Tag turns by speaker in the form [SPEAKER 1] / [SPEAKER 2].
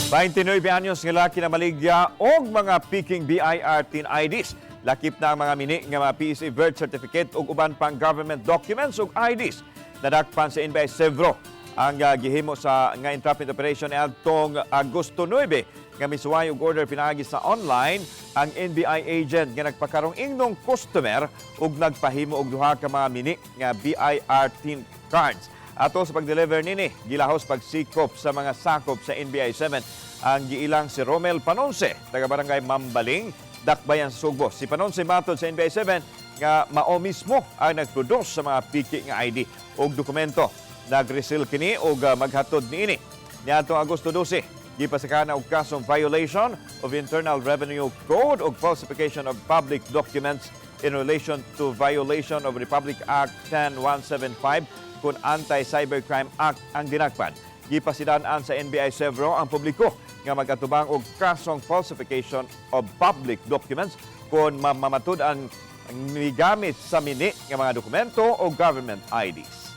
[SPEAKER 1] 29 anyos nga laki namaligya og mga piking BIR TIN IDs. Lakip na ang mga mini nga mga PSA birth certificate ug uban pang government documents ug IDs. Nadakpan sa NBI Sevro ang gihimo sa nga entrapment operation niadtong Agosto 9 nga misuway og order pinaagi sa online ang NBI agent nga nagpakarong ingnong customer ug nagpahimo og duha ka mga mini nga BIR TIN cards. Ato sa pag-deliver nini, gilahos pagsikop sa mga sakop sa NBI 7 ang giilang si Romel Panonse, taga Barangay Mambaling, Dakbayan sa Sugbo. Si Panonse, matod sa NBI 7, nga mao mismo ang nagproduce sa mga piki nga ID og dokumento. Nag-resell kini og maghatod niini. Niadtong Agosto 12, gipasakana og kasong violation of Internal Revenue Code ug falsification of public documents in relation to violation of Republic Act 10175 kung Anti-Cybercrime Act ang dinakpan. Gipasidan-an sa NBI Sevro ang publiko nga magatubang og kasong falsification of public documents kung mamatud-an migamit sa mini nga mga dokumento o government IDs.